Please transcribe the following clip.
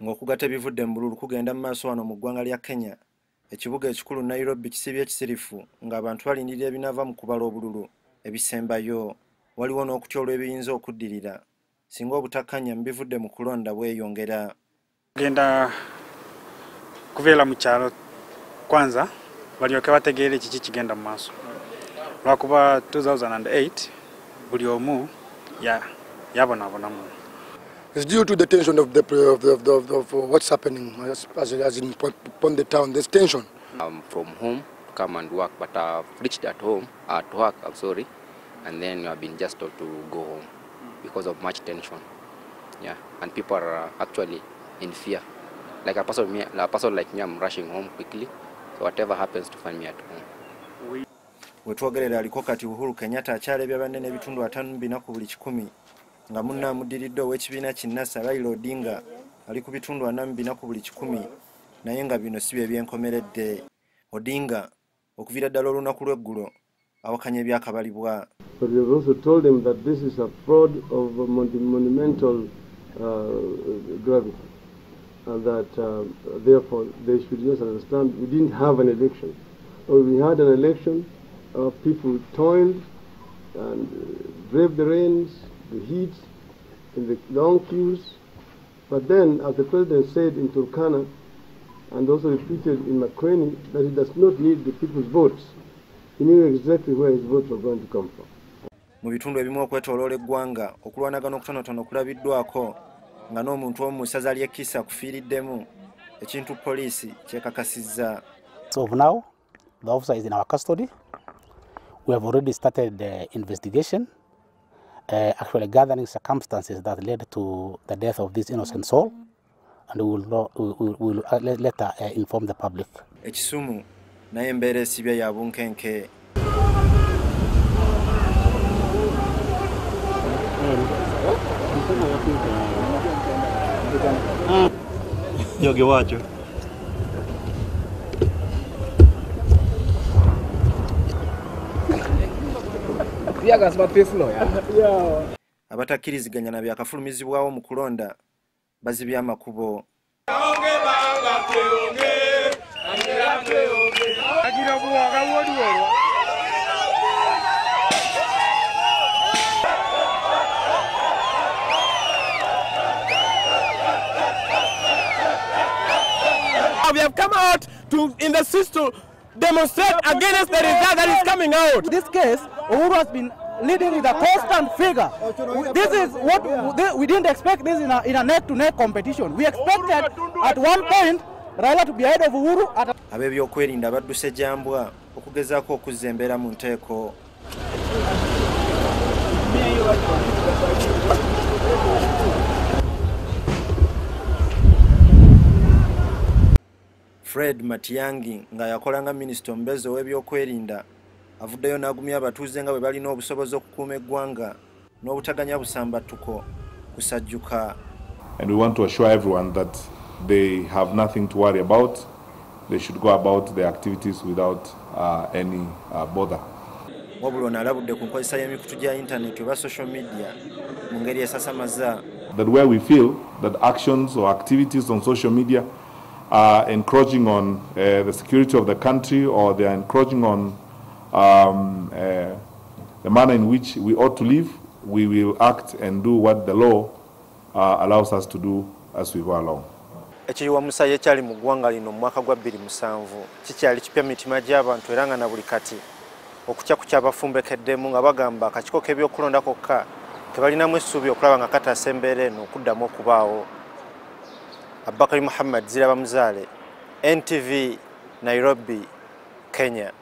Ng'okugatta ebivudde mu bululu kugenda mu maaso wano mu ggwanga lya Kenya, ekibuga ekikulu Nairobi kisibye ekisirifu ng'abantu balindirira ebinaava mu kubala obululu ebisembayo. Waliwo n'okutya olw'ebiyinza okuddirira singa obutakkanya mu bivudde mu kulonda bweyongera. Genda kubeera mu kyalo kwanza balyoke bategeere kiki kigenda mu maaso, lwakuba 2008 buli omu yabonaabona muno. It's due to the tension of what's happening as in upon the town. There's tension. I'm from home to come and work, but I've reached at home, at work, I'm sorry, and then I've been just told to go home because of much tension. Yeah, and people are actually in fear. Like a person like me, I'm rushing home quickly, so whatever happens to find me at home. Wetwogerera aliko kati Uhuru Kenyatta akyalebya banne n'ebitundu 54 ku buli 100 nga munne amuddiridde ow'ekibiina ki NASA Raila Odinga ali ku bitundu 44 ku buli 100, naye nga bino si bye byenkomeredde. Odinga okuviira ddala olunaku lw'eggulo awakanya ebyakabalibwa. But we have also told them that this is a fraud of monumental gravity, and that therefore they should just understand we didn't have an election. Or we had an election, people toiled and braved the rains, the heat, in the long queues. But then, as the president said in Turkana, and also repeated in Makueni, that he does not need the people's votes. He knew exactly where his votes were going to come from. Mu bitundu ebimu okwetooloola eggwanga, okulwanagana okutonotono kulabiddwako nga n'omuntu omu mu ssaza ly'e Kisa kufiiriddemu, ekintu poliisi kyekakasizza. So now, the officer is in our custody. We have already started the investigation, actually gathering circumstances that led to the death of this innocent soul, and we will later inform the public. Ekisumu naye embeera esibye ya bunkenke. Abatakkiriziganya na byakafulumizibwawo mu kulonda bazibye amakubo. We have come out to in the streets to demonstrate against the result that is coming out. In this case, Uhuru has been leading with a constant figure. This is what we didn't expect this in a neck-to-neck competition. We expected at one point Raila to be ahead of Uhuru. Ab'ebyokwerinda badduse jambwa okugezaako okuzza embeera mu nteeko. Fred Matiang'i nga yakola nga minisita omubeezi ow'ebyokwerinda avuddeyo n'agumya abatuuze nga bwe balina obusobozi okukuuma eggwanga n'obutaganya busambattuko kusajjuka. And we want to assure everyone that they have nothing to worry about. They should go about their activities without any bother. Wabula ono alabudde ku nkozesa y'emikutu gya internet oba social media mu ngeri esasamaza. That where we feel that actions or activities on social media are encroaching on the security of the country, or they are encroaching on the manner in which we ought to live, we will act and do what the law allows us to do as we go along. Ekiriwa musaayi ekyali mu ggwanga lino mu mwaka gwa 2007 kikyali kipya mitima gy'abantu era nga na buli kati okutya kukyabafumbekeddemu nga bagamba akakiiko k'ebyokulonda kokka tebalinamu essuubi okulaba nga kataasa embeera eno okuddamu okubaawo. Abubakari Muhammad Ziraba Muzaale, NTV, Nairobi, Kenya.